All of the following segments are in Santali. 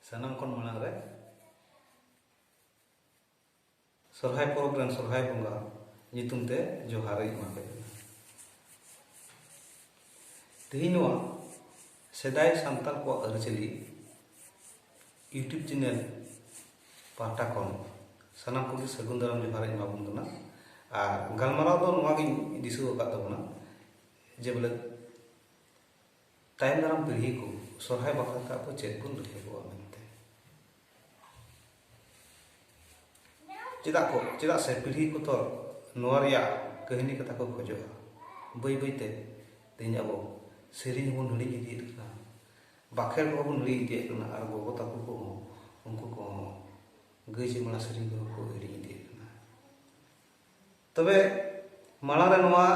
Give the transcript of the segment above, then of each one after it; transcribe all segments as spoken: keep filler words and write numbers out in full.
ᱥᱟᱱᱟᱢ ᱠᱷᱚᱱ ᱢᱟᱲᱟᱝ ᱨᱮ ᱥᱚᱨᱦᱟᱭ ᱯᱚᱨᱚᱵᱽ ᱨᱮᱱ ᱥᱚᱨᱦᱟᱭ ᱵᱚᱸᱜᱟ ᱧᱩᱛᱩᱢ ᱛᱮ ᱡᱚᱦᱟᱨ ᱤᱧ ᱮᱢᱟ ᱯᱮ ᱠᱟᱱᱟ᱾ ᱛᱮᱦᱮᱧ ᱱᱚᱣᱟ ᱥᱮᱫᱟᱭ ᱥᱟᱱᱛᱟᱲ ᱠᱚᱣᱟᱜ ᱟᱹᱨᱤᱪᱟᱹᱞᱤ YouTube channel ᱯᱟᱦᱴᱟ ᱠᱷᱚᱱ ᱥᱟᱱᱟᱢ ᱠᱚᱜᱮ ᱥᱟᱹᱜᱩᱱ ᱫᱟᱨᱟᱢ ᱡᱚᱦᱟᱨ ᱤᱧ ᱮᱢᱟ ᱵᱚᱱ ᱠᱟᱱᱟ᱾ ᱟᱨ ᱜᱟᱞᱢᱟᱨᱟᱣ ᱫᱚ ᱱᱚᱣᱟ ᱜᱤᱧ ᱫᱤᱥᱟᱹ ᱟᱠᱟᱫ ᱛᱟᱵᱚᱱᱟ ᱡᱮ ᱵᱚᱞᱮ ᱛᱟᱭᱚᱢ ᱫᱟᱨᱟᱢ ᱯᱤᱲᱦᱤ ᱠᱚ ᱥᱚᱨᱦᱟᱭ ᱵᱟᱠᱷᱨᱟ ᱛᱮ ᱟᱵᱚ ᱪᱮᱫ ᱵᱚᱱ ᱞᱟᱹᱭ ᱟᱠᱚᱣᱟ ᱢᱮᱱᱛᱮ᱾ ᱪᱮᱫᱟᱜ ᱠᱚ, ᱪᱮᱫᱟᱜ ᱥᱮ ᱯᱤᱲᱦᱤ ᱠᱚ ᱛᱚ ᱱᱚᱣᱟ ᱨᱮᱭᱟᱜ ᱠᱟᱹᱦᱱᱤ ᱠᱟᱛᱷᱟ ᱠᱚ ᱠᱷᱚᱡᱚᱜᱼᱟ᱾ ᱵᱟᱹᱭ ᱵᱟᱹᱭ ᱛᱮ ᱛᱮᱦᱮᱧ ᱟᱵᱚ ᱥᱮᱨᱮᱧ ᱵᱚᱱ ᱦᱤᱲᱤᱧ ᱤᱫᱤᱭᱮᱫ ᱠᱟᱱᱟ, ᱵᱟᱠᱷᱮᱲ ᱠᱚᱦᱚᱸ ᱵᱚᱱ ᱦᱤᱲᱤᱧ ᱤᱫᱤᱭᱮᱫ ᱠᱟᱱᱟ, ᱟᱨ ᱜᱚᱜᱚ ᱛᱟᱠᱚ ᱠᱚᱦᱚᱸ, ᱩᱱᱠᱩ ᱠᱚᱦᱚᱸ ᱜᱟᱹᱭ ᱪᱩᱢᱟᱹᱲᱟ ᱥᱮᱨᱮᱧ ᱠᱚᱦᱚᱸ ᱠᱚ ᱦᱤᱲᱤᱧ ᱤᱫᱤᱭᱮᱫ ᱠᱟᱱᱟ᱾ ᱛᱚᱵᱮ ᱢᱟᱲᱟᱝ ᱨᱮ ᱱᱚᱣᱟ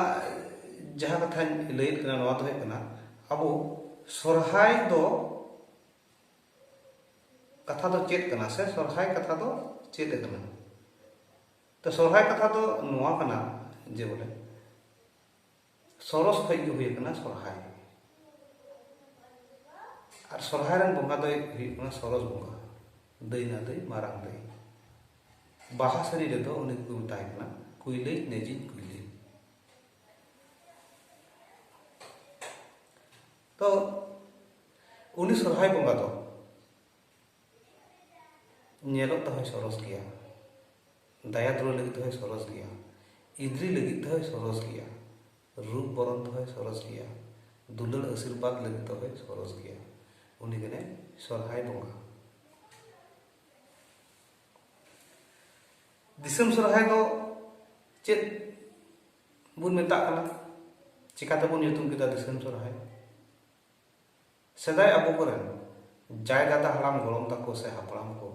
ᱡᱟᱦᱟᱸ ᱠᱟᱛᱷᱟᱧ ᱞᱟᱹᱭᱮᱫ ᱠᱟᱱᱟ, ᱱᱚᱣᱟ ᱫᱚ ᱦᱩᱭᱩᱜ ᱠᱟᱱᱟ ᱟᱵᱚ ᱥᱚᱨᱦᱟᱭ ᱫᱚ ᱠᱟᱛᱷᱟ ᱫᱚ ᱪᱮᱫ ᱠᱟᱱᱟ ᱥᱮ ᱥᱚᱨᱦᱟᱭ ᱠᱟᱛᱷᱟ ᱫᱚ ᱪᱮᱫ ᱠᱟᱱᱟ? ᱛᱚ ᱥᱚᱨᱦᱟᱭ ᱠᱟᱛᱷᱟ ᱫᱚ ᱱᱚᱣᱟ ᱠᱟᱱᱟ ᱡᱮ ᱵᱚᱞᱮ ᱥᱚᱨᱚᱥ ᱠᱷᱚᱡ ᱜᱮ ᱦᱩᱭ ᱟᱠᱟᱱᱟ ᱥᱚᱨᱦᱟᱭ᱾ ᱟᱨ ᱥᱚᱨᱦᱟᱭ ᱨᱮᱱ ᱵᱚᱸᱜᱟ ᱫᱚᱭ ᱦᱩᱭᱩᱜ ᱠᱟᱱᱟ ᱥᱚᱨᱚᱥ ᱵᱚᱸᱜᱟ, ᱫᱟᱹᱭᱱᱟ ᱫᱟᱹᱭ, ᱢᱟᱨᱟᱝ ᱫᱟᱹᱭ᱾ ᱵᱟᱦᱟ ᱥᱟᱹᱨᱤ ᱨᱮᱫᱚ ᱩᱱᱤ ᱠᱚ ᱢᱮᱛᱟᱭ ᱠᱟᱱᱟ ᱠᱩᱭᱞᱟᱹᱭ, ᱱᱮᱡᱤᱡ ᱠᱩᱭᱞᱟᱹᱭ᱾ ᱛᱚ ᱩᱱᱤ ᱥᱚᱨᱦᱟᱭ ᱵᱚᱸᱜᱟ ᱫᱚ ᱧᱮᱞᱚᱜ ᱛᱮᱦᱚᱸᱭ ᱥᱚᱨᱚᱥ ᱜᱮᱭᱟ, ᱫᱟᱭᱟ ᱫᱩᱞᱟᱹᱲ ᱞᱟᱹᱜᱤᱫ ᱛᱮᱦᱚᱸᱭ ᱥᱚᱨᱚᱥ ᱜᱮᱭᱟ, ᱤᱫᱽᱨᱤ ᱞᱟᱹᱜᱤᱫ ᱛᱮᱦᱚᱸᱭ ᱥᱚᱨᱚᱥ ᱜᱮᱭᱟ, ᱨᱩᱯ ᱵᱚᱨᱚᱱ ᱛᱮᱦᱚᱸᱭ ᱥᱚᱨᱚᱥ ᱜᱮᱭᱟ, ᱫᱩᱞᱟᱹᱲ ᱟᱥᱤᱨᱵᱟᱫᱽ ᱞᱟᱹᱜᱤᱫ ᱛᱮᱦᱚᱸᱭ ᱥᱚᱨᱚᱥ ᱜᱮᱭᱟ᱾ ᱩᱱᱤ ᱠᱟᱱᱟᱭ ᱥᱚᱨᱦᱟᱭ ᱵᱚᱸᱜᱟ᱾ ᱫᱤᱥᱚᱢ ᱥᱚᱨᱦᱟᱭ ᱫᱚ ᱪᱮᱫ ᱵᱚᱱ ᱢᱮᱛᱟᱜ ᱠᱟᱱᱟ? ᱪᱤᱠᱟᱹ ᱛᱮᱵᱚᱱ ᱧᱩᱛᱩᱢ ᱠᱮᱫᱟ ᱫᱤᱥᱚᱢ ᱥᱚᱨᱦᱟᱭ? ᱥᱮᱫᱟᱭ ᱟᱵᱚ ᱠᱚᱨᱮᱱ ᱡᱟᱭ ᱫᱟᱫᱟ ᱦᱟᱲᱟᱢ ᱜᱚᱲᱚᱢ ᱛᱟᱠᱚ ᱥᱮ ᱦᱟᱯᱲᱟᱢ ᱠᱚ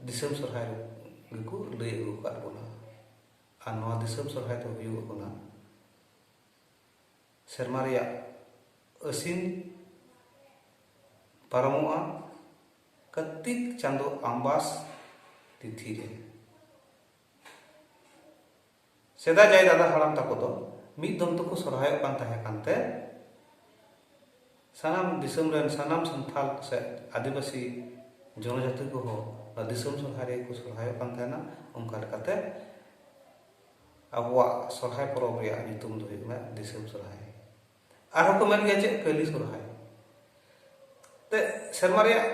ᱫᱤᱥᱚᱢ ᱥᱚᱨᱦᱟᱭ ᱜᱮᱠᱚ ᱞᱟᱹᱭ ᱟᱹᱜᱩ ᱟᱠᱟᱫ ᱵᱚᱱᱟ᱾ ᱟᱨ ᱱᱚᱣᱟ ᱫᱤᱥᱚᱢ ᱥᱚᱨᱦᱟᱭ ᱫᱚ ᱦᱩᱭᱩᱜᱚᱜ ᱠᱟᱱᱟ ᱥᱮᱨᱢᱟ ᱨᱮᱭᱟᱜ ᱟᱹᱥᱤᱱ ᱯᱟᱨᱚᱢᱚᱜᱼᱟ ᱠᱟᱨᱛᱤᱠ ᱪᱟᱸᱫᱳ ᱟᱢᱵᱟᱥ ᱛᱤᱛᱷᱤ ᱨᱮ᱾ ᱥᱮᱫᱟᱭ ᱡᱟᱭ ᱫᱟᱫᱟ ᱦᱟᱲᱟᱢ ᱛᱟᱠᱚ ᱫᱚ ᱢᱤᱫ ᱫᱚᱢ ᱛᱮᱠᱚ ᱥᱚᱨᱦᱟᱭᱚᱜ ᱠᱟᱱ ᱛᱟᱦᱮᱸ ᱠᱟᱱᱛᱮ ᱥᱟᱱᱟᱢ ᱫᱤᱥᱚᱢ ᱨᱮᱱ ᱥᱟᱱᱟᱢ ᱥᱟᱱᱛᱟᱲ ᱥᱮ ᱟᱹᱫᱤᱵᱟᱹᱥᱤ ᱡᱚᱱᱚᱡᱟᱹᱛᱤ ᱠᱚᱦᱚᱸ ᱱᱚᱣᱟ ᱫᱤᱥᱚᱢ ᱥᱚᱨᱦᱟᱭ ᱨᱮᱜᱮ ᱠᱚ ᱥᱚᱨᱦᱟᱭᱚᱜ ᱠᱟᱱ ᱛᱟᱦᱮᱱᱟ᱾ ᱚᱱᱠᱟ ᱞᱮᱠᱟᱛᱮ ᱟᱵᱚᱣᱟᱜ ᱥᱚᱨᱦᱟᱭ ᱯᱚᱨᱚᱵᱽ ᱨᱮᱭᱟᱜ ᱧᱩᱛᱩᱢ ᱫᱚ ᱦᱩᱭᱩᱜ ᱠᱟᱱᱟ ᱫᱤᱥᱚᱢ ᱥᱚᱨᱦᱟᱭ᱾ ᱟᱨᱦᱚᱸ ᱠᱚ ᱢᱮᱱ ᱜᱮᱭᱟ ᱪᱮᱫ, ᱠᱟᱹᱞᱤ ᱥᱚᱨᱦᱟᱭ᱾ ᱛᱮ ᱥᱮᱨᱢᱟ ᱨᱮᱭᱟᱜ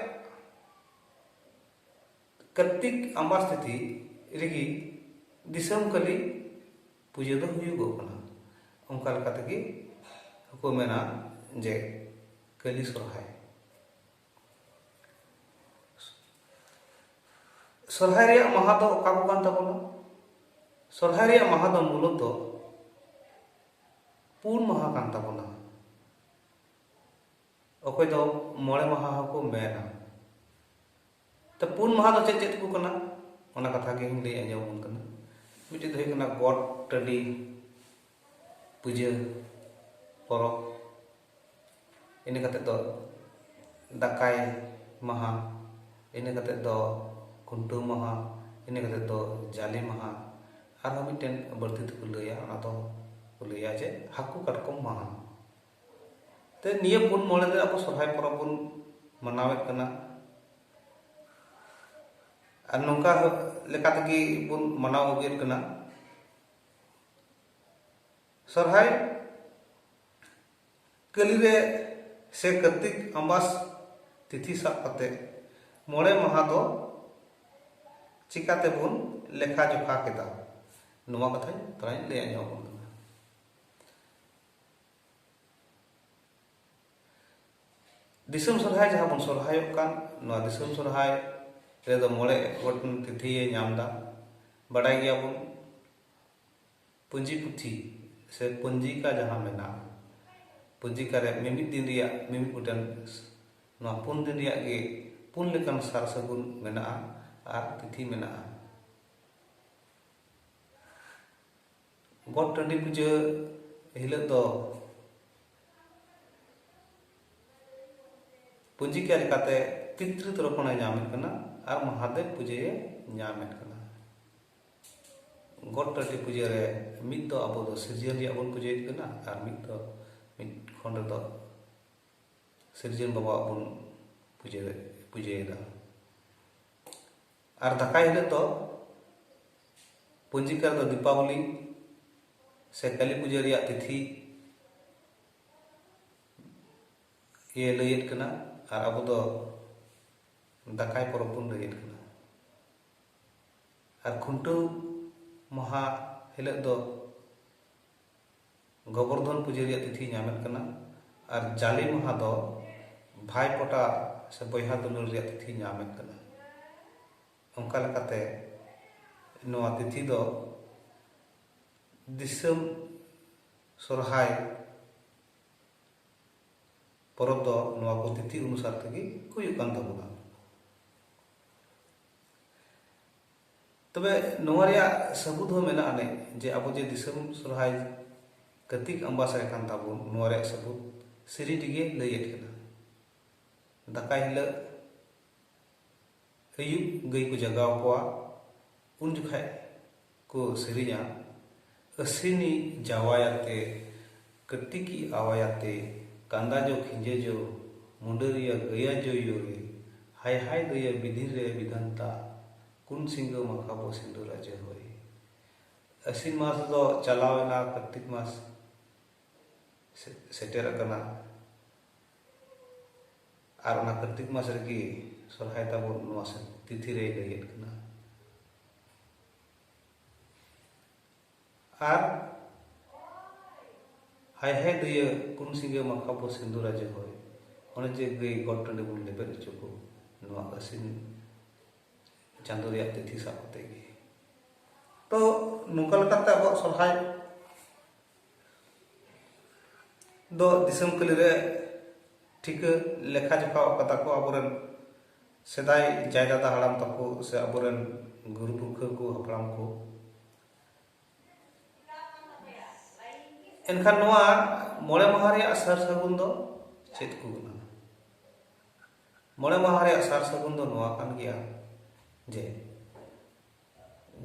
ᱠᱟᱨᱛᱤᱠ ᱟᱢᱵᱟᱥ ᱛᱤᱛᱷᱤ ᱨᱮᱜᱮ ᱫᱤᱥᱚᱢ ᱠᱟᱹᱞᱤ ᱯᱩᱡᱟᱹ ᱫᱚ ᱦᱩᱭᱩᱜᱚᱜ ᱠᱟᱱᱟ᱾ ᱚᱱᱠᱟ ᱞᱮᱠᱟ ᱛᱮᱜᱮ ᱠᱚ ᱢᱮᱱᱟ ᱡᱮ ᱠᱟᱹᱞᱤ ᱥᱚᱨᱦᱟᱭ᱾ ᱥᱚᱨᱦᱟᱭ ᱨᱮᱭᱟᱜ ᱢᱟᱦᱟ ᱫᱚ ᱚᱠᱟ ᱠᱚ ᱠᱟᱱ ᱛᱟᱵᱚᱱᱟ? ᱥᱚᱨᱦᱟᱭ ᱨᱮᱭᱟᱜ ᱢᱟᱦᱟ ᱫᱚ ᱢᱩᱞᱚᱛᱚ ᱯᱩᱱ ᱢᱟᱦᱟ ᱠᱟᱱ ᱛᱟᱵᱚᱱᱟ᱾ ᱚᱠᱚᱭ ᱫᱚ ᱢᱚᱬᱮ ᱢᱟᱦᱟ ᱦᱚᱸᱠᱚ ᱢᱮᱱᱟ᱾ ᱛᱚ, ᱯᱩᱱ ᱢᱟᱦᱟ ᱫᱚ ᱪᱮᱫ ᱪᱮᱫ ᱠᱚ ᱠᱟᱱᱟ, ᱚᱱᱟ ᱠᱟᱛᱷᱟ ᱜᱮᱧ ᱞᱟᱹᱭ ᱟᱸᱡᱚᱢ ᱟᱵᱚᱱ ᱠᱟᱱᱟ᱾ ᱢᱤᱫᱴᱮᱡ ᱫᱚ ᱦᱩᱭᱩᱜ ᱠᱟᱱᱟ ᱜᱚᱴ ᱴᱟᱺᱰᱤ ᱯᱩᱡᱟᱹ ᱯᱚᱨᱚᱵᱽ, ᱤᱱᱟᱹ ᱠᱟᱛᱮ ᱫᱚ ᱫᱟᱠᱟᱭ ᱢᱟᱦᱟ, ᱤᱱᱟᱹ ᱠᱟᱛᱮ ᱫᱚ ᱠᱷᱩᱱᱴᱟᱹᱣ ᱢᱟᱦᱟ, ᱤᱱᱟᱹ ᱠᱟᱛᱮ ᱫᱚ ᱡᱟᱞᱮ ᱢᱟᱦᱟ, ᱟᱨᱦᱚᱸ ᱢᱤᱫᱴᱮᱱ ᱵᱟᱹᱲᱛᱤ ᱛᱮᱠᱚ ᱞᱟᱹᱭᱟ, ᱚᱱᱟ ᱫᱚ ᱠᱚ ᱞᱟᱹᱭᱟ ᱡᱮ ᱦᱟᱹᱠᱩ ᱠᱟᱴᱠᱚᱢ ᱢᱟᱦᱟ᱾ ᱛᱮ ᱱᱤᱭᱟᱹ ᱯᱩᱱ ᱢᱚᱬᱮ ᱫᱤᱱ ᱟᱵᱚ ᱥᱚᱨᱦᱟᱭ ᱯᱚᱨᱚᱵᱽ ᱵᱚᱱ ᱢᱟᱱᱟᱣᱮᱫ ᱠᱟᱱᱟ᱾ ᱟᱨ ᱱᱚᱝᱠᱟ ᱞᱮᱠᱟ ᱛᱮᱜᱮ ᱵᱚᱱ ᱢᱟᱱᱟᱣ ᱟᱹᱜᱩᱭᱮᱫ ᱠᱟᱱᱟ᱾ ᱥᱚᱨᱦᱟᱭ ᱠᱟᱹᱞᱤ ᱨᱮ ᱥᱮ ᱠᱟᱨᱛᱤᱠ ᱟᱢᱵᱟᱥ ᱛᱤᱛᱷᱤ ᱥᱟᱵ ᱠᱟᱛᱮ ᱢᱚᱬᱮ ᱢᱟᱦᱟ ᱫᱚ ᱪᱤᱠᱟᱹ ᱛᱮᱵᱚᱱ ᱞᱮᱠᱷᱟ ᱡᱚᱠᱷᱟ ᱠᱮᱫᱟ, ᱱᱚᱣᱟ ᱠᱟᱛᱷᱟᱧ ᱛᱷᱚᱲᱟᱧ ᱞᱟᱹᱭ ᱟᱸᱡᱚᱢ ᱟᱵᱚᱱ ᱠᱟᱱᱟ᱾ ᱫᱤᱥᱚᱢ ᱥᱚᱨᱦᱟᱭ ᱡᱟᱦᱟᱸ ᱵᱚᱱ ᱥᱚᱨᱦᱟᱭᱚᱜ ᱠᱟᱱ, ᱱᱚᱣᱟ ᱫᱤᱥᱚᱢ ᱥᱚᱨᱦᱟᱭ ᱨᱮᱫᱚ ᱢᱚᱬᱮ ᱜᱚᱴᱮᱱ ᱛᱤᱛᱷᱤᱭᱮ ᱧᱟᱢ ᱮᱫᱟ᱾ ᱵᱟᱰᱟᱭ ᱜᱮᱭᱟᱵᱚᱱ, ᱯᱩᱸᱡᱤ ᱯᱩᱛᱷᱤ ᱥᱮ ᱯᱚᱧᱡᱤᱠᱟ ᱡᱟᱦᱟᱸ ᱢᱮᱱᱟᱜᱼᱟ, ᱯᱚᱧᱡᱤᱠᱟ ᱨᱮ ᱢᱤᱢᱤᱫ ᱫᱤᱱ ᱨᱮᱭᱟᱜ ᱢᱤᱢᱤᱫ ᱜᱚᱴᱮᱱ, ᱱᱚᱣᱟ ᱯᱩᱱ ᱫᱤᱱ ᱨᱮᱭᱟᱜ ᱜᱮ ᱯᱩᱱ ᱞᱮᱠᱟᱱ ᱥᱟᱨ ᱥᱟᱹᱜᱩᱱ ᱢᱮᱱᱟᱜᱼᱟ ᱟᱨ ᱛᱤᱛᱷᱤ ᱢᱮᱱᱟᱜᱼᱟ᱾ ᱜᱚᱴ ᱴᱟᱺᱰᱤ ᱯᱩᱡᱟᱹ ᱦᱤᱞᱳᱜ ᱫᱚ ᱯᱚᱧᱡᱤᱠᱟ ᱞᱮᱠᱟᱛᱮ ᱯᱤᱛᱨᱤ ᱛᱚᱨᱯᱚᱱᱮ ᱧᱟᱢᱮᱫ ᱠᱟᱱᱟ ᱟᱨ ᱢᱚᱦᱟᱫᱮᱵ ᱯᱩᱡᱟᱹᱭᱮ ᱧᱟᱢᱮᱫ ᱠᱟᱱᱟ᱾ ᱜᱚᱴ ᱴᱟᱺᱰᱤ ᱯᱩᱡᱟᱹ ᱨᱮ ᱢᱤᱫ ᱫᱚ ᱟᱵᱚ ᱫᱚ ᱥᱤᱨᱡᱚᱱᱤᱭᱟᱹ ᱵᱚᱱ ᱯᱩᱡᱟᱹᱭᱮᱫ ᱠᱟᱱᱟ ᱟᱨ ᱢᱤᱫ ᱫᱚ, ᱢᱤᱫ ᱠᱷᱚᱱ ᱨᱮᱫᱚ ᱥᱤᱨᱡᱚᱱ ᱵᱟᱵᱟᱣᱟᱜ ᱵᱚᱱ ᱯᱩᱡᱟᱹ ᱯᱩᱡᱟᱹᱭᱮᱫᱟ᱾ ᱟᱨ ᱫᱟᱠᱟᱭ ᱦᱤᱞᱳᱜ ᱫᱚ ᱯᱚᱧᱡᱤᱠᱟ ᱨᱮᱫᱚ ᱫᱤᱯᱟᱵᱚᱞᱤ ᱥᱮ ᱠᱟᱹᱞᱤ ᱯᱩᱡᱟᱹ ᱨᱮᱭᱟᱜ ᱛᱤᱛᱷᱤ ᱤᱭᱟᱹ ᱞᱟᱹᱭᱮᱫ ᱠᱟᱱᱟ, ᱟᱨ ᱟᱵᱚ ᱫᱚ ᱫᱟᱠᱟᱭ ᱯᱚᱨᱚᱵᱽ ᱵᱚᱱ ᱞᱟᱹᱭᱮᱫ ᱠᱟᱱᱟ᱾ ᱟᱨ ᱠᱷᱩᱱᱴᱟᱹᱣ ᱢᱟᱦᱟ ᱦᱤᱞᱳᱜ ᱫᱚ ᱜᱳᱵᱚᱨᱫᱷᱚᱱ ᱯᱩᱡᱟᱹ ᱨᱮᱭᱟᱜ ᱛᱤᱛᱷᱤ ᱧᱟᱢᱮᱫ ᱠᱟᱱᱟ᱾ ᱟᱨ ᱡᱟᱞᱮ ᱢᱟᱦᱟ ᱫᱚ ᱵᱷᱟᱭ ᱯᱚᱴᱟ ᱥᱮ ᱵᱚᱭᱦᱟ ᱫᱩᱞᱟᱹᱲ ᱨᱮᱭᱟᱜ ᱛᱤᱛᱷᱤ ᱧᱟᱢᱮᱫ ᱠᱟᱱᱟ᱾ ᱚᱱᱠᱟ ᱞᱮᱠᱟᱛᱮ ᱱᱚᱣᱟ ᱛᱤᱛᱷᱤ ᱫᱚ ᱫᱤᱥᱚᱢ ᱥᱚᱨᱦᱟᱭ ᱯᱚᱨᱚᱵᱽ ᱫᱚ ᱱᱚᱣᱟ ᱠᱚ ᱛᱤᱛᱷᱤ ᱚᱱᱩᱥᱟᱨ ᱛᱮᱜᱮ ᱦᱩᱭᱩᱜ ᱠᱟᱱ ᱛᱟᱵᱚᱱᱟ᱾ ᱛᱚᱵᱮ ᱱᱚᱣᱟ ᱨᱮᱭᱟᱜ ᱥᱟᱹᱵᱩᱫ ᱦᱚᱸ ᱢᱮᱱᱟᱜ ᱟᱹᱱᱤᱡ ᱡᱮ ᱟᱵᱚ ᱡᱮ ᱫᱤᱥᱚᱢ ᱥᱚᱨᱦᱟᱭ ᱠᱟᱹᱨᱛᱤᱠ ᱟᱢᱵᱟᱥ ᱨᱮ ᱠᱟᱱ ᱛᱟᱵᱚᱱ, ᱱᱚᱣᱟ ᱨᱮᱭᱟᱜ ᱥᱟᱹᱵᱩᱫ ᱥᱤᱨᱤᱰᱤ ᱜᱮ ᱞᱟᱹᱭᱮᱫ ᱠᱟᱱᱟ᱾ ᱫᱟᱠᱟᱭ ᱦᱤᱞᱳᱜ ᱟᱹᱭᱩᱵ ᱜᱟᱹᱭ ᱠᱚ ᱡᱟᱜᱟᱣ ᱠᱚᱣᱟ, ᱩᱱ ᱡᱚᱠᱷᱟᱡ ᱠᱚ ᱥᱮᱨᱮᱧᱟ, ᱟᱹᱥᱤᱱᱤ ᱡᱟᱣᱟᱭᱟᱛᱮ, ᱠᱟᱹᱴᱤᱠᱤ ᱟᱣᱟᱭᱟᱛᱮ, ᱠᱟᱸᱫᱟ ᱡᱚ ᱠᱷᱤᱸᱡᱟᱹ ᱡᱚ, ᱢᱩᱰᱟᱹᱨᱤᱭᱟ ᱜᱟᱹᱭᱟ ᱡᱚ ᱭᱳ ᱨᱮ, ᱦᱟᱭ ᱦᱟᱭ ᱫᱟᱹᱭᱟ ᱵᱤᱫᱷᱤ ᱨᱮ ᱵᱤᱫᱷᱟᱱᱛᱟ, ᱠᱩᱱ ᱥᱤᱸᱜᱟᱹ ᱢᱟᱠᱷᱟ ᱵᱚ ᱥᱤᱸᱫᱩᱨᱟ ᱡᱚ ᱦᱳᱭ᱾ ᱟᱹᱥᱤᱱ ᱢᱟᱥ ᱫᱚ ᱪᱟᱞᱟᱣ ᱮᱱᱟ, ᱠᱟᱨᱛᱤᱠ ᱢᱟᱥ ᱥᱮ-, ᱥᱮᱴᱮᱨ ᱟᱠᱟᱱᱟ᱾ ᱟᱨ ᱚᱱᱟ ᱠᱟᱨᱛᱤᱠ ᱢᱟᱥ ᱨᱮᱜᱮ ᱥᱚᱨᱦᱟᱭ ᱛᱟᱵᱚᱱ ᱱᱚᱣᱟ ᱥᱮ-, ᱛᱤᱛᱷᱤ ᱨᱮᱭ ᱞᱟᱹᱭᱮᱫ ᱠᱟᱱᱟ᱾ ᱟᱨ ᱦᱟᱭ ᱦᱟᱭ ᱫᱟᱹᱭᱟᱹ ᱠᱩᱱ ᱥᱤᱸᱜᱟᱹ ᱢᱟᱠᱷᱟ ᱵᱚ ᱥᱤᱸᱫᱩᱨᱟ ᱡᱚᱦᱚᱭ, ᱚᱱᱮ ᱡᱮ ᱜᱟᱹᱭ ᱜᱚᱴ ᱴᱟᱺᱰᱤ ᱵᱚᱱ ᱞᱮᱵᱮᱫ ᱦᱚᱪᱚ ᱠᱚ, ᱱᱚᱣᱟ ᱟᱹᱥᱤᱱ ᱪᱟᱸᱫᱳ ᱨᱮᱭᱟᱜ ᱛᱤᱛᱷᱤ ᱥᱟᱵ ᱠᱟᱛᱮ ᱜᱮ᱾ ᱛᱚ ᱱᱚᱝᱠᱟ ᱞᱮᱠᱟᱛᱮ ᱟᱵᱚᱣᱟᱜ ᱥᱚᱨᱦᱟᱭ ᱫᱚ ᱫᱤᱥᱚᱢ ᱠᱟᱹᱞᱤ ᱨᱮ ᱴᱷᱤᱠᱟᱹ ᱞᱮᱠᱷᱟ ᱡᱚᱠᱷᱟ ᱟᱠᱟᱫᱟ ᱠᱚ ᱟᱵᱚᱨᱮᱱ ᱥᱮᱫᱟᱭ ᱡᱟᱭ ᱫᱟᱫᱟ ᱦᱟᱲᱟᱢ ᱛᱟᱠᱚ ᱥᱮ ᱟᱵᱚᱨᱮᱱ ᱜᱩᱨᱩ ᱯᱩᱨᱠᱷᱟᱹ ᱠᱚ, ᱦᱟᱯᱲᱟᱢ ᱠᱚ᱾ ᱮᱱᱠᱷᱟᱱ ᱱᱚᱣᱟ ᱢᱚᱬᱮ ᱢᱟᱦᱟ ᱨᱮᱭᱟᱜ ᱥᱟᱨ ᱥᱟᱹᱜᱩᱱ ᱫᱚ ᱪᱮᱫ ᱠᱚ ᱠᱟᱱᱟ? ᱢᱚᱬᱮ ᱢᱟᱦᱟ ᱨᱮᱭᱟᱜ ᱥᱟᱨ ᱥᱟᱹᱜᱩᱱ ᱫᱚ ᱱᱚᱣᱟ ᱠᱟᱱ ᱜᱮᱭᱟ ᱡᱮ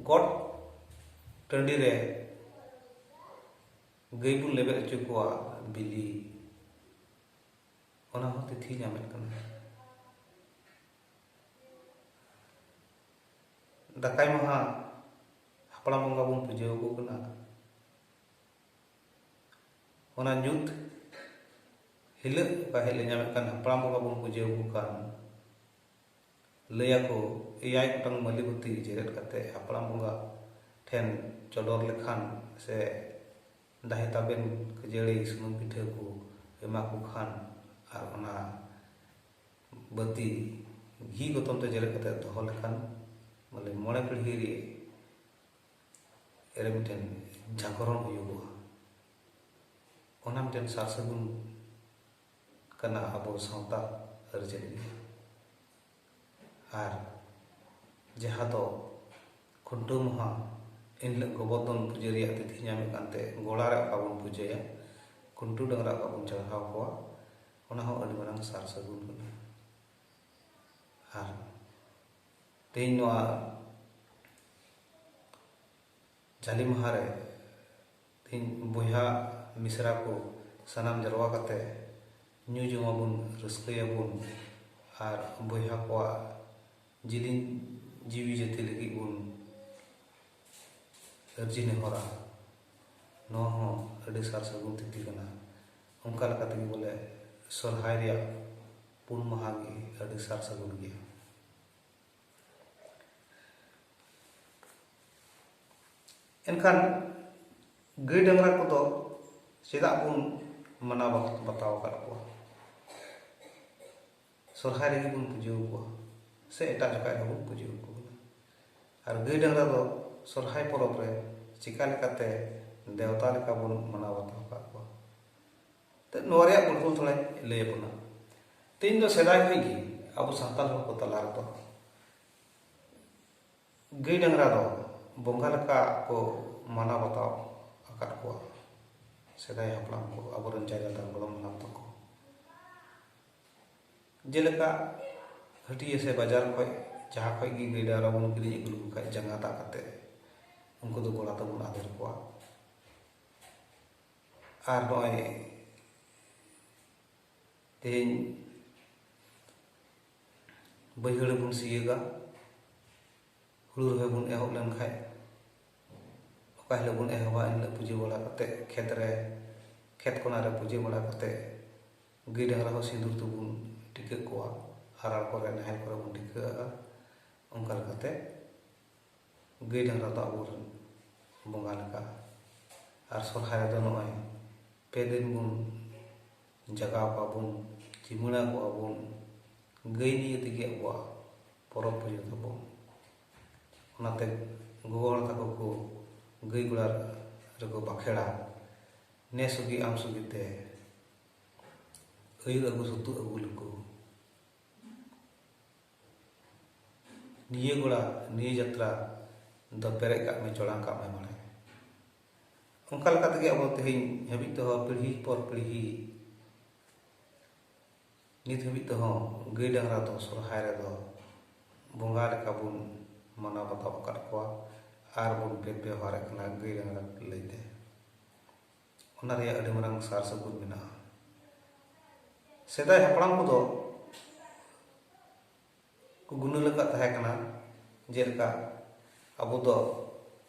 ᱜᱚᱴ ᱴᱟᱺᱰᱤ ᱨᱮ ᱜᱟᱹᱭ ᱵᱚᱱ ᱞᱮᱵᱮᱫ ᱦᱚᱪᱚ ᱠᱚᱣᱟ, ᱵᱤᱞᱤ ᱚᱱᱟ ᱦᱚᱸ ᱛᱤᱛᱷᱤ ᱧᱟᱢᱮᱫ ᱠᱟᱱᱟ᱾ ᱫᱟᱠᱟᱭ ᱢᱟᱦᱟ ᱦᱟᱯᱲᱟᱢ ᱵᱚᱸᱜᱟ ᱵᱚᱱ ᱯᱩᱡᱟᱹ ᱟᱠᱚ ᱠᱟᱱᱟ᱾ ᱚᱱᱟ ᱧᱩᱛ ᱦᱤᱞᱳᱜ ᱚᱠᱟ ᱦᱤᱞᱳᱜ ᱧᱟᱢᱮᱫ ᱠᱟᱱ ᱦᱟᱯᱲᱟᱢ ᱵᱚᱸᱜᱟ ᱵᱚᱱ ᱯᱩᱡᱟᱹ ᱟᱠᱚ ᱠᱟᱱ, ᱞᱟᱹᱭᱟᱠᱚ ᱮᱭᱟᱭ ᱜᱚᱴᱟᱝ ᱢᱟᱹᱞᱤ ᱵᱟᱹᱛᱤ ᱡᱮᱨᱮᱫ ᱠᱟᱛᱮ ᱦᱟᱯᱲᱟᱢ ᱵᱚᱸᱜᱟ ᱴᱷᱮᱱ ᱪᱚᱰᱚᱨ ᱞᱮᱠᱷᱟᱱ ᱥᱮ ᱫᱟᱦᱮ ᱛᱟᱵᱮᱱ ᱠᱷᱟᱹᱡᱟᱹᱲᱤ ᱥᱩᱱᱩᱢ ᱯᱤᱴᱷᱟᱹ ᱠᱚ ᱮᱢᱟ ᱠᱚ ᱠᱷᱟᱱ ᱟᱨ ᱚᱱᱟ ᱵᱟᱹᱛᱤ ᱜᱷᱤ ᱜᱚᱛᱚᱢ ᱛᱮ ᱡᱮᱨᱮᱫ ᱠᱟᱛᱮ ᱫᱚᱦᱚ ᱞᱮᱠᱷᱟᱱ ᱵᱚᱞᱮ ᱢᱚᱬᱮ ᱯᱤᱲᱦᱤ ᱨᱮ ᱨᱮ ᱢᱤᱫᱴᱮᱱ ᱡᱟᱜᱽᱨᱚᱱ ᱦᱩᱭᱩᱜᱚᱜᱼᱟ᱾ ᱚᱱᱟ ᱢᱤᱫᱴᱮᱱ ᱥᱟᱨ ᱥᱟᱹᱜᱩᱱ ᱠᱟᱱᱟ ᱟᱵᱚ ᱥᱟᱶᱛᱟ ᱟᱹᱨᱤᱪᱟᱹᱞᱤ ᱨᱮ᱾ ᱟᱨ ᱡᱟᱦᱟᱸ ᱫᱚ ᱠᱷᱩᱱᱴᱟᱹᱣ ᱢᱟᱦᱟ ᱮᱱᱦᱤᱞᱳᱜ ᱜᱚᱵᱚᱨᱫᱷᱚᱱ ᱯᱩᱡᱟᱹ ᱨᱮᱭᱟᱜ ᱛᱤᱛᱷᱤ ᱧᱟᱢᱮᱫ ᱠᱟᱱᱛᱮ ᱜᱚᱲᱟ ᱨᱮ ᱚᱠᱟ ᱵᱚᱱ ᱯᱩᱡᱟᱹᱭᱟ, ᱠᱷᱩᱱᱴᱟᱹᱣ ᱰᱟᱝᱨᱟ ᱚᱠᱟ ᱵᱚᱱ ᱪᱟᱨᱦᱟᱣ ᱠᱚᱣᱟ, ᱚᱱᱟ ᱦᱚᱸ ᱟᱹᱰᱤ ᱢᱟᱨᱟᱝ ᱥᱟᱨ ᱥᱟᱹᱜᱩᱱ ᱠᱟᱱᱟ᱾ ᱟᱨ ᱛᱮᱦᱮᱧ ᱱᱚᱣᱟ ᱡᱟᱞᱮ ᱢᱟᱦᱟ ᱨᱮ ᱛᱮᱦᱮᱧ ᱵᱚᱭᱦᱟ ᱢᱤᱥᱨᱟ ᱠᱚ ᱥᱟᱱᱟᱢ ᱡᱟᱨᱣᱟ ᱠᱟᱛᱮ ᱧᱩ ᱡᱚᱢᱟᱵᱚᱱ, ᱨᱟᱹᱥᱠᱟᱹᱭᱟᱵᱚᱱ ᱟᱨ ᱵᱚᱭᱦᱟ ᱠᱚᱣᱟᱜ ᱡᱤᱞᱤᱧ ᱡᱤᱣᱤ ᱡᱟᱹᱛᱤ ᱞᱟᱹᱜᱤᱫ ᱵᱚᱱ ᱟᱹᱨᱡᱤ ᱱᱮᱦᱚᱨᱟ᱾ ᱱᱚᱣᱟ ᱦᱚᱸ ᱟᱹᱰᱤ ᱥᱟᱨ ᱥᱟᱹᱜᱩᱱ ᱛᱤᱛᱷᱤ ᱠᱟᱱᱟ᱾ ᱚᱱᱠᱟ ᱞᱮᱠᱟ ᱛᱮᱜᱮ ᱵᱚᱞᱮ ᱥᱚᱨᱦᱟᱭ ᱨᱮᱭᱟᱜ ᱯᱩᱱ ᱢᱟᱦᱟ ᱜᱮ ᱟᱹᱰᱤ ᱥᱟᱨ ᱥᱟᱹᱜᱩᱱ ᱜᱮᱭᱟ᱾ ᱮᱱᱠᱷᱟᱱ ᱜᱟᱹᱭ ᱰᱟᱝᱨᱟ ᱠᱚᱫᱚ ᱪᱮᱫᱟᱜ ᱵᱚᱱ ᱢᱟᱱᱟᱣ ᱵᱟᱛᱟᱣ ᱟᱠᱟᱫ ᱠᱚᱣᱟ? ᱥᱚᱨᱦᱟᱭ ᱨᱮᱜᱮ ᱵᱚᱱ ᱯᱩᱡᱟᱹ ᱟᱠᱚᱣᱟ ᱥᱮ ᱮᱴᱟᱜ ᱡᱚᱠᱷᱟᱡ ᱦᱚᱸᱵᱚᱱ ᱯᱩᱡᱟᱹ ᱟᱠᱚ ᱠᱟᱱᱟ᱾ ᱟᱨ ᱜᱟᱹᱭ ᱰᱟᱝᱨᱟ ᱫᱚ ᱥᱚᱨᱦᱟᱭ ᱯᱚᱨᱚᱵᱽ ᱨᱮ ᱪᱮᱠᱟ ᱞᱮᱠᱟᱛᱮ ᱫᱮᱣᱛᱟ ᱞᱮᱠᱟ ᱵᱚᱱ ᱢᱟᱱᱟᱣ ᱵᱟᱛᱟᱣ ᱟᱠᱟᱫ ᱠᱚᱣᱟ? ᱛᱚ, ᱱᱚᱣᱟ ᱨᱮᱭᱟᱜ ᱜᱩᱱ ᱛᱷᱚᱲᱟᱧ ᱞᱟᱹᱭ ᱟᱵᱚᱱᱟ᱾ ᱛᱮᱦᱮᱧ ᱫᱚ ᱥᱮᱫᱟᱭ ᱠᱷᱚᱱ ᱜᱮ ᱟᱵᱚ ᱥᱟᱱᱛᱟᱲ ᱦᱚᱲ ᱠᱚ ᱛᱟᱞᱟ ᱨᱮᱫᱚ ᱜᱟᱹᱭ ᱰᱟᱝᱨᱟ ᱫᱚ ᱵᱚᱸᱜᱟ ᱞᱮᱠᱟ ᱠᱚ ᱢᱟᱱᱟᱣ ᱵᱟᱛᱟᱣ ᱟᱠᱟᱫ ᱠᱚᱣᱟ᱾ ᱥᱮᱫᱟᱭ ᱦᱟᱯᱲᱟᱢ ᱠᱚ, ᱟᱵᱚᱨᱮᱱ ᱡᱟᱭ ᱫᱟᱫᱟ ᱜᱚᱲᱚᱢ ᱦᱟᱲᱟᱢ ᱛᱟᱠᱚ, ᱡᱮᱞᱮᱠᱟ ᱦᱟᱹᱴᱤᱭᱟᱹ ᱥᱮ ᱵᱟᱡᱟᱨ ᱠᱷᱚᱱ ᱡᱟᱦᱟᱸ ᱠᱷᱚᱱ ᱜᱮ ᱜᱟᱹᱭ ᱰᱟᱝᱨᱟ ᱵᱚᱱ ᱠᱤᱨᱤᱧ ᱟᱹᱜᱩ ᱞᱮᱠᱚ ᱠᱷᱟᱱ, ᱡᱟᱸᱜᱟ ᱫᱟᱜ ᱠᱟᱛᱮ ᱩᱱᱠᱩ ᱫᱚ ᱜᱚᱲᱟ ᱛᱮᱵᱚᱱ ᱟᱫᱮᱨ ᱠᱚᱣᱟ᱾ ᱟᱨ ᱱᱚᱜᱼᱚᱭ ᱛᱮᱦᱮᱧ ᱵᱟᱹᱭᱦᱟᱹᱲ ᱵᱚᱱ ᱥᱤᱭᱳᱜᱟ, ᱦᱩᱲᱩ ᱨᱚᱦᱚᱭ ᱵᱚᱱ ᱮᱦᱚᱵ ᱞᱮᱱᱠᱷᱟᱡ, ᱚᱠᱟ ᱦᱤᱞᱳᱜ ᱵᱚᱱ ᱮᱦᱚᱵᱟ, ᱮᱱ ᱦᱤᱞᱳᱜ ᱯᱩᱡᱟᱹ ᱵᱟᱲᱟ ᱠᱟᱛᱮ, ᱠᱷᱮᱛ ᱨᱮ, ᱠᱷᱮᱛ ᱠᱚᱱᱟ ᱨᱮ ᱯᱩᱡᱟᱹ ᱵᱟᱲᱟ ᱠᱟᱛᱮ, ᱜᱟᱹᱭ ᱰᱟᱝᱨᱟ ᱦᱚᱸ ᱥᱤᱸᱫᱩᱨ ᱛᱮᱵᱚᱱ ᱴᱤᱠᱟᱹᱜ ᱠᱚᱣᱟ, ᱟᱨᱟᱲ ᱠᱚᱨᱮ ᱱᱟᱦᱮᱞ ᱠᱚᱨᱮ ᱵᱚᱱ ᱴᱤᱠᱟᱹᱜᱼᱟ᱾ ᱚᱱᱠᱟ ᱞᱮᱠᱟᱛᱮ ᱜᱟᱹᱭ ᱰᱟᱝᱨᱟ ᱫᱚ ᱟᱵᱚᱨᱮᱱ ᱵᱚᱸᱜᱟ ᱞᱮᱠᱟ᱾ ᱟᱨ ᱥᱚᱨᱦᱟᱭ ᱨᱮᱫᱚ ᱱᱚᱜᱼᱚᱭ ᱯᱮ ᱫᱤᱱ ᱵᱚᱱ ᱡᱟᱜᱟᱣ ᱠᱚᱣᱟ ᱵᱚᱱ, ᱪᱤᱢᱟᱹᱲᱟ ᱠᱚᱣᱟ ᱵᱚᱱ, ᱜᱟᱹᱭ ᱱᱤᱭᱮ ᱛᱮᱜᱮ ᱟᱵᱚᱣᱟᱜ ᱯᱚᱨᱚᱵᱽ ᱯᱩᱡᱟᱹ ᱛᱟᱵᱚᱱ᱾ ᱚᱱᱟᱛᱮ ᱜᱚᱜᱚ ᱦᱚᱲ ᱛᱟᱠᱚ ᱠᱚ ᱜᱟᱹᱭ ᱜᱚᱲᱟ ᱨᱮᱠᱚ ᱵᱟᱠᱷᱮᱲᱟ, "ᱱᱮ ᱥᱩᱜᱤ ᱟᱢ ᱥᱩᱜᱤ ᱛᱮ, ᱟᱹᱭᱩᱨ ᱟᱹᱜᱩ ᱥᱩᱛᱩᱜ ᱟᱹᱜᱩ ᱞᱩᱠᱩ᱾ ᱱᱤᱭᱟᱹ ᱜᱚᱲᱟ, ᱱᱤᱭᱟᱹ ᱡᱟᱛᱨᱟ ᱫᱚ ᱯᱮᱨᱮᱡ ᱠᱟᱜ ᱢᱮ, ᱪᱚᱲᱟᱝ ᱠᱟᱜ ᱢᱮ ᱵᱟᱲᱮ᱾" ᱚᱱᱠᱟ ᱞᱮᱠᱟ ᱛᱮᱜᱮ ᱟᱵᱚ ᱛᱮᱦᱮᱧ ᱦᱟᱹᱵᱤᱡ ᱛᱮᱦᱚᱸ ᱯᱤᱲᱦᱤ ᱯᱚᱨ ᱯᱤᱲᱦᱤ ᱱᱤᱛ ᱦᱟᱹᱵᱤᱡ ᱛᱮᱦᱚᱸ ᱜᱟᱹᱭ ᱰᱟᱝᱨᱟ ᱫᱚ ᱥᱚᱨᱦᱟᱭ ᱨᱮᱫᱚ ᱵᱚᱸᱜᱟ ᱞᱮᱠᱟ ᱵᱚᱱ ᱢᱟᱱᱟᱣ ᱵᱟᱛᱟᱣ ᱟᱠᱟᱫ ᱠᱚᱣᱟ ᱟᱨ ᱵᱚᱱ ᱵᱮᱵᱚᱦᱟᱨᱮᱫ ᱠᱟᱱᱟ ᱜᱟᱹᱭ ᱰᱟᱝᱨᱟ ᱞᱟᱹᱭᱛᱮ᱾ ᱚᱱᱟ ᱨᱮᱭᱟᱜ ᱟᱹᱰᱤ ᱢᱟᱨᱟᱝ ᱥᱟᱨ ᱥᱟᱹᱜᱩᱱ ᱢᱮᱱᱟᱜᱼᱟ᱾ ᱥᱮᱫᱟᱭ ᱦᱟᱯᱲᱟᱢ ᱠᱚᱫᱚ ᱠᱚ ᱜᱩᱱᱟᱹᱱ ᱟᱠᱟᱫ ᱛᱟᱦᱮᱸ ᱠᱟᱱᱟ, ᱡᱮᱞᱮᱠᱟ ᱟᱵᱚ ᱫᱚ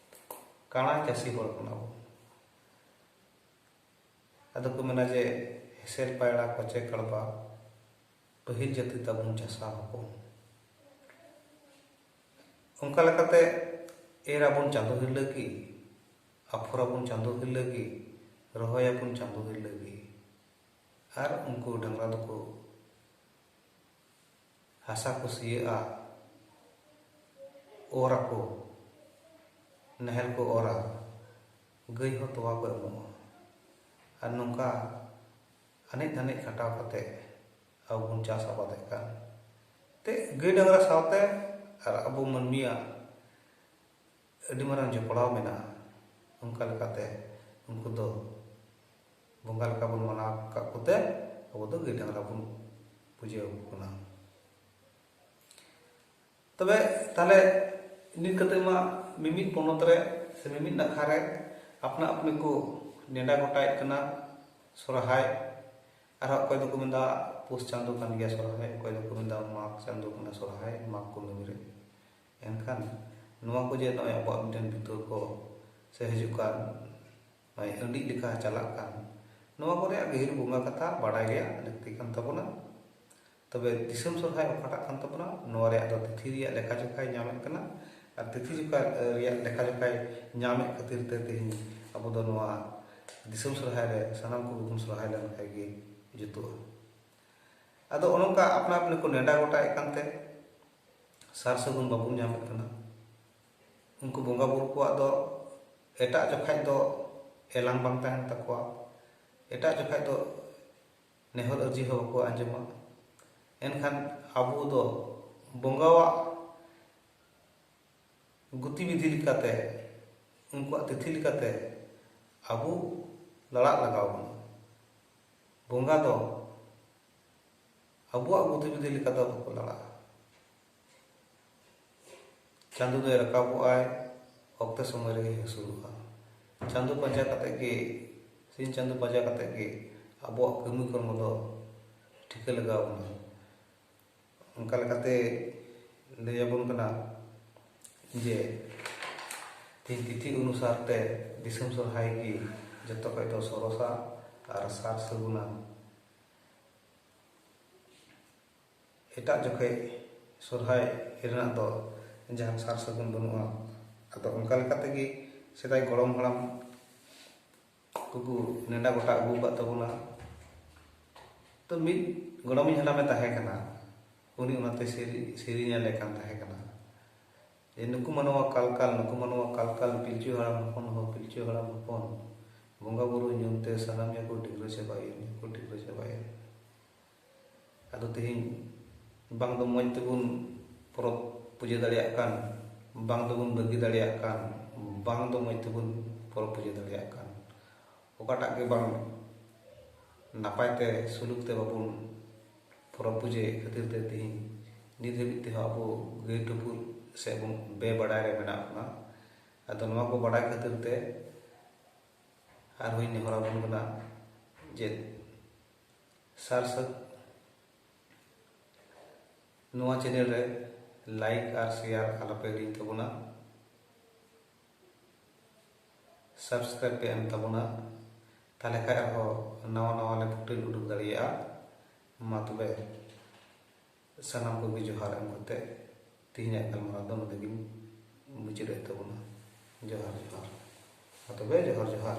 ᱠᱟᱬᱟ ᱪᱟᱹᱥᱤ ᱦᱚᱲ ᱠᱟᱱᱟ ᱵᱚᱱ᱾ ᱟᱫᱚ ᱠᱚ ᱢᱮᱱᱟ ᱡᱮ, "ᱦᱮᱸᱥᱮᱞ ᱯᱟᱭᱲᱟ ᱠᱚᱪᱮ ᱠᱟᱲᱵᱟ, ᱯᱟᱹᱦᱤᱞ ᱡᱟᱹᱛᱤ ᱛᱟᱵᱚᱱ ᱪᱟᱥᱟ ᱦᱚᱯᱚᱱ᱾" ᱚᱱᱠᱟ ᱞᱮᱠᱟᱛᱮ ᱮᱨ ᱟᱵᱚᱱ ᱪᱟᱸᱫᱚ ᱦᱤᱞᱳᱜ ᱜᱮ, ᱟᱯᱷᱚᱨ ᱟᱵᱚᱱ ᱪᱟᱸᱫᱚ ᱦᱤᱞᱳᱜ ᱜᱮ, ᱨᱚᱦᱚᱭ ᱟᱵᱚᱱ ᱪᱟᱸᱫᱚ ᱦᱤᱞᱳᱜ ᱜᱮ᱾ ᱟᱨ ᱩᱱᱠᱩ ᱰᱟᱝᱨᱟ ᱫᱚᱠᱚ ᱦᱟᱥᱟ ᱠᱚ ᱥᱤᱭᱟᱹᱜᱼᱟ, ᱚᱨ ᱟᱠᱚ, ᱱᱟᱦᱮᱞ ᱠᱚ ᱚᱨᱟ, ᱜᱟᱹᱭ ᱦᱚᱸ ᱛᱚᱣᱟ ᱠᱚ ᱮᱢᱚᱜᱼᱟ᱾ ᱟᱨ ᱱᱚᱝᱠᱟ ᱟᱱᱮᱡ ᱫᱷᱟᱱᱮᱡ ᱠᱷᱟᱴᱟᱣ ᱠᱟᱛᱮ ᱟᱵᱚ ᱵᱚᱱ ᱪᱟᱥ ᱟᱵᱟᱫᱮᱫ ᱠᱟᱱ ᱛᱮ, ᱜᱟᱹᱭ ᱰᱟᱝᱨᱟ ᱥᱟᱶᱛᱮ ᱟᱨ ᱟᱵᱚ ᱢᱟᱹᱱᱢᱤᱭᱟᱜ ᱟᱹᱰᱤ ᱢᱟᱨᱟᱝ ᱡᱚᱯᱲᱟᱣ ᱢᱮᱱᱟᱜᱼᱟ᱾ ᱚᱱᱠᱟ ᱞᱮᱠᱟᱛᱮ ᱩᱱᱠᱩ ᱫᱚ ᱵᱚᱸᱜᱟ ᱞᱮᱠᱟ ᱵᱚᱱ ᱢᱟᱱᱟᱣ ᱟᱠᱟᱫ ᱠᱚᱛᱮ ᱟᱵᱚ ᱫᱚ ᱜᱟᱹᱭ ᱰᱟᱝᱨᱟ ᱵᱚᱱ ᱯᱩᱡᱟᱹ ᱟᱠᱚ ᱠᱟᱱᱟ᱾ ᱛᱚᱵᱮ ᱛᱟᱦᱞᱮ ᱱᱤᱛ ᱠᱟᱛᱮ ᱢᱟ ᱢᱤᱢᱤᱫ ᱯᱚᱱᱚᱛ ᱨᱮ ᱥᱮ ᱢᱤᱢᱤᱫ ᱱᱟᱠᱷᱟ ᱨᱮ ᱟᱯᱱᱟ ᱟᱯᱱᱤ ᱠᱚ ᱱᱮᱰᱟ ᱜᱚᱴᱟᱭᱮᱫ ᱠᱟᱱᱟ ᱥᱚᱨᱦᱟᱭ᱾ ᱟᱨᱦᱚᱸ ᱚᱠᱚᱭ ᱫᱚᱠᱚ ᱢᱮᱱᱫᱟ ᱯᱩᱥ ᱪᱟᱸᱫᱳ ᱠᱟᱱ ᱜᱮᱭᱟ ᱥᱚᱨᱦᱟᱭ, ᱚᱠᱚᱭ ᱫᱚᱠᱚ ᱢᱮᱱᱫᱟ ᱢᱟᱜᱽ ᱪᱟᱸᱫᱳ ᱠᱟᱱᱟ ᱥᱚᱨᱦᱟᱭ, ᱢᱟᱜᱽ ᱠᱩᱱᱟᱹᱢᱤ ᱨᱮ᱾ ᱮᱱᱠᱷᱟᱱ ᱱᱚᱣᱟ ᱠᱚ ᱡᱮ ᱱᱚᱜᱼᱚᱭ ᱟᱵᱚᱣᱟᱜ ᱢᱤᱫᱴᱮᱱ ᱵᱤᱛᱟᱹ ᱠᱚ ᱥᱮ ᱦᱤᱡᱩᱜ ᱠᱟᱱ ᱱᱚᱜᱼᱚᱭ ᱟᱹᱰᱤ ᱞᱮᱠᱟ ᱪᱟᱞᱟᱜ ᱠᱟᱱ, ᱱᱚᱣᱟ ᱠᱚ ᱨᱮᱭᱟᱜ ᱜᱟᱹᱦᱤᱨ ᱵᱚᱸᱜᱟ ᱠᱟᱛᱷᱟ ᱵᱟᱰᱟᱭ ᱨᱮᱭᱟᱜ ᱞᱟᱹᱠᱛᱤ ᱠᱟᱱ ᱛᱟᱵᱚᱱᱟ᱾ ᱛᱚᱵᱮ ᱫᱤᱥᱚᱢ ᱥᱚᱨᱦᱟᱭ ᱚᱠᱟᱴᱟᱜ ᱠᱟᱱ ᱛᱟᱵᱚᱱᱟ, ᱱᱚᱣᱟ ᱨᱮᱭᱟᱜ ᱫᱚ ᱛᱤᱛᱷᱤ ᱨᱮᱭᱟᱜ ᱞᱮᱠᱷᱟ ᱡᱚᱠᱷᱟᱭ ᱧᱟᱢᱮᱫ ᱠᱟᱱᱟ᱾ ᱟᱨ ᱛᱤᱛᱷᱤ ᱡᱚᱠᱷᱟ ᱨᱮᱭᱟᱜ ᱞᱮᱠᱷᱟ ᱡᱚᱠᱷᱟᱭ ᱧᱟᱢᱮᱫ ᱠᱷᱟᱹᱛᱤᱨ ᱛᱮ ᱛᱮᱦᱮᱧ ᱟᱵᱚ ᱫᱚ ᱱᱚᱣᱟ ᱫᱤᱥᱚᱢ ᱥᱚᱨᱦᱟᱭ ᱨᱮ ᱥᱟᱱᱟᱢ ᱠᱚᱜᱮ ᱵᱚᱱ ᱥᱚᱨᱦᱟᱭ ᱞᱮᱱᱠᱷᱟᱱ ᱜᱮ ᱡᱩᱛᱩᱜᱼᱟ᱾ ᱟᱫᱚ ᱚᱱᱮ ᱚᱱᱠᱟ ᱟᱯᱱᱟ ᱟᱯᱱᱤ ᱠᱚ ᱱᱮᱰᱟ ᱜᱚᱴᱟᱭᱮᱫ ᱠᱟᱱᱛᱮ ᱥᱟᱨ ᱥᱟᱹᱜᱩᱱ ᱵᱟᱵᱚᱱ ᱧᱟᱢᱮᱫ ᱠᱟᱱᱟ᱾ ᱩᱱᱠᱩ ᱵᱚᱸᱜᱟ ᱵᱩᱨᱩ ᱠᱚᱣᱟᱜ ᱫᱚ ᱮᱴᱟᱜ ᱡᱚᱠᱷᱟᱡ ᱫᱚ ᱮᱞᱟᱝ ᱵᱟᱝ ᱛᱟᱦᱮᱱ ᱛᱟᱠᱚᱣᱟ, ᱮᱴᱟᱜ ᱡᱚᱠᱷᱟᱡ ᱫᱚ ᱱᱮᱦᱚᱨ ᱟᱹᱨᱡᱤ ᱦᱚᱸ ᱵᱟᱠᱚ ᱟᱸᱡᱚᱢᱟ᱾ ᱮᱱᱠᱷᱟᱱ ᱟᱵᱚ ᱫᱚ ᱵᱚᱸᱜᱟᱣᱟᱜ ᱜᱚᱛᱤᱵᱤᱫᱷᱤ ᱞᱮᱠᱟᱛᱮ, ᱩᱱᱠᱩᱣᱟᱜ ᱛᱤᱛᱷᱤ ᱞᱮᱠᱟᱛᱮ ᱟᱵᱚ ᱞᱟᱲᱟᱜ ᱞᱟᱜᱟᱣ ᱵᱚᱱᱟ᱾ ᱵᱚᱸᱜᱟ ᱫᱚ ᱟᱵᱚᱣᱟᱜ ᱜᱚᱛᱤᱵᱤᱫᱷᱤ ᱞᱮᱠᱟ ᱫᱚ ᱵᱟᱠᱚ ᱞᱟᱲᱟᱜᱼᱟ᱾ ᱪᱟᱸᱫᱚ ᱫᱚᱭ ᱨᱟᱠᱟᱵᱚᱜᱼᱟᱭ, ᱚᱠᱛᱮ ᱥᱚᱢᱚᱭ ᱨᱮᱜᱮ ᱦᱟᱹᱥᱩᱨᱚᱜᱼᱟ᱾ ᱪᱟᱸᱫᱚ ᱯᱟᱸᱡᱟ ᱠᱟᱛᱮ ᱜᱮ, ᱥᱤᱧ ᱪᱟᱸᱫᱚ ᱯᱟᱸᱡᱟ ᱠᱟᱛᱮ ᱜᱮ ᱟᱵᱚᱣᱟᱜ ᱠᱟᱹᱢᱤ ᱠᱚᱨᱢᱚ ᱫᱚ ᱴᱷᱤᱠᱟᱹ ᱞᱟᱜᱟᱣ ᱵᱚᱱᱟ᱾ ᱚᱱᱠᱟ ᱞᱮᱠᱟᱛᱮ ᱞᱟᱹᱭ ᱟᱵᱚᱱ ᱠᱟᱱᱟ ᱡᱮ ᱛᱤᱦᱤᱧ ᱛᱤᱛᱷᱤ ᱚᱱᱩᱥᱟᱨ ᱛᱮ ᱫᱤᱥᱚᱢ ᱥᱚᱨᱦᱟᱭ ᱜᱮ ᱡᱚᱛᱚ ᱠᱷᱚᱡ ᱫᱚ ᱥᱚᱨᱚᱥᱟ ᱟᱨ ᱥᱟᱨ ᱥᱟᱹᱜᱩᱱᱟ᱾ ᱮᱴᱟᱜ ᱡᱚᱠᱷᱮᱡ ᱥᱚᱨᱦᱟᱭ ᱨᱮᱱᱟᱜ ᱫᱚ ᱡᱟᱦᱟᱱ ᱥᱟᱨ ᱥᱟᱹᱜᱩᱱ ᱵᱟᱹᱱᱩᱜᱼᱟ᱾ ᱟᱫᱚ ᱚᱱᱠᱟ ᱞᱮᱠᱟ ᱛᱮᱜᱮ ᱥᱮᱫᱟᱭ ᱜᱚᱲᱚᱢ ᱦᱟᱲᱟᱢ ᱠᱚᱠᱚ ᱱᱮᱰᱟ ᱜᱚᱴᱟ ᱟᱹᱜᱩ ᱟᱠᱟᱫ ᱛᱟᱵᱚᱱᱟ᱾ ᱛᱚ ᱢᱤᱫ ᱜᱚᱲᱚᱢᱤᱧ ᱦᱟᱲᱟᱢᱮ ᱛᱟᱦᱮᱸ ᱠᱟᱱᱟ, ᱩᱱᱤ ᱚᱱᱟᱛᱮ ᱥᱮᱨᱮ-, ᱥᱮᱨᱮᱧ ᱟᱞᱮ ᱠᱟᱱ ᱛᱟᱦᱮᱸ ᱠᱟᱱᱟ ᱡᱮ, "ᱱᱩᱠᱩ ᱢᱟᱱᱣᱟ ᱠᱟᱞᱠᱟᱞ, ᱱᱩᱠᱩ ᱢᱟᱱᱣᱟ ᱠᱟᱞᱠᱟᱞ, ᱯᱤᱞᱪᱩ ᱦᱟᱲᱟᱢ ᱦᱚᱯᱚᱱ ᱦᱚᱸ ᱯᱤᱞᱪᱩ ᱦᱟᱲᱟᱢ ᱦᱚᱯᱚᱱ, ᱵᱚᱸᱜᱟ ᱵᱩᱨᱩ ᱧᱩᱢ ᱛᱮ ᱥᱟᱱᱟᱢ ᱭᱟᱠᱚ ᱰᱤᱜᱽᱨᱟᱹ ᱪᱟᱵᱟᱭᱮᱱ, ᱭᱟᱠᱚ ᱰᱤᱜᱽᱨᱟᱹ ᱪᱟᱵᱟᱭᱮᱱ᱾" ᱟᱫᱚ ᱛᱮᱦᱮᱧ ᱵᱟᱝ ᱫᱚ ᱢᱚᱡᱽ ᱛᱮᱵᱚᱱ ᱯᱚᱨᱚᱵᱽ ᱯᱩᱡᱟᱹ ᱫᱟᱲᱮᱭᱟᱜ ᱠᱟᱱ, ᱵᱟᱝ ᱫᱚᱵᱚᱱ ᱵᱟᱹᱜᱤ ᱫᱟᱲᱮᱭᱟᱜ ᱠᱟᱱ, ᱵᱟᱝ ᱫᱚ ᱢᱚᱡᱽ ᱛᱮᱵᱚᱱ ᱯᱚᱨᱚᱵᱽ ᱯᱩᱡᱟᱹ ᱫᱟᱲᱮᱭᱟᱜ ᱠᱟᱱ, ᱚᱠᱟᱴᱟᱜ ᱜᱮ ᱵᱟᱝ ᱱᱟᱯᱟᱭ ᱛᱮ ᱥᱩᱞᱩᱠ ᱛᱮ ᱵᱟᱵᱚᱱ ᱯᱚᱨᱚᱵᱽ ᱯᱩᱡᱟᱹᱭᱮᱫ ᱠᱷᱟᱹᱛᱤᱨ ᱛᱮ ᱛᱮᱦᱮᱧ ᱱᱤᱛ ᱦᱟᱹᱵᱤᱡ ᱛᱮᱦᱚᱸ ᱟᱵᱚ ᱜᱟᱹᱭ ᱴᱩᱯᱩᱨ ᱥᱮ ᱵᱚᱱ ᱵᱮᱵᱟᱰᱟᱭ ᱨᱮ ᱢᱮᱱᱟᱜ ᱵᱚᱱᱟ᱾ ᱟᱫᱚ ᱱᱚᱣᱟ ᱠᱚ ᱵᱟᱰᱟᱭ ᱠᱷᱟᱹᱛᱤᱨ ᱛᱮ ᱟᱨᱦᱚᱸᱧ ᱱᱮᱦᱚᱨ ᱟᱵᱚᱱ ᱠᱟᱱᱟ ᱡᱮ ᱥᱟᱨ ᱥᱟᱹᱜ ᱱᱚᱣᱟ ᱪᱮᱱᱮᱞ ᱨᱮ ᱞᱟᱭᱤᱠ ᱟᱨ ᱥᱮᱭᱟᱨ ᱟᱞᱚᱯᱮ ᱦᱤᱲᱤᱧ ᱛᱟᱵᱚᱱᱟ᱾ ᱥᱟᱵᱥᱠᱨᱟᱭᱤᱵ ᱯᱮ ᱮᱢ ᱛᱟᱵᱚᱱᱟ, ᱛᱟᱦᱚᱞᱮ ᱠᱷᱟᱱ ᱟᱨᱦᱚᱸ ᱱᱟᱣᱟ ᱱᱟᱣᱟ ᱞᱮ ᱯᱷᱩᱴᱮᱡᱽ ᱩᱰᱩᱠ ᱫᱟᱲᱮᱭᱟᱜᱼᱟ᱾ ᱢᱟ ᱛᱚᱵᱮ ᱥᱟᱱᱟᱢ ᱠᱚᱜᱮ ᱡᱚᱦᱟᱨ ᱮᱢ ᱠᱟᱛᱮ ᱛᱮᱦᱮᱧᱟᱜ ᱜᱟᱞᱢᱟᱨᱟᱣ ᱫᱚ ᱱᱚᱰᱮ ᱜᱤᱧ ᱢᱩᱪᱟᱹᱫᱮᱫ ᱛᱟᱵᱚᱱᱟ᱾ ᱡᱚᱦᱟᱨ ᱡᱚᱦᱟᱨ᱾ ᱢᱟ ᱛᱚᱵᱮ ᱡᱚᱦᱟᱨ ᱡᱚᱦᱟᱨ᱾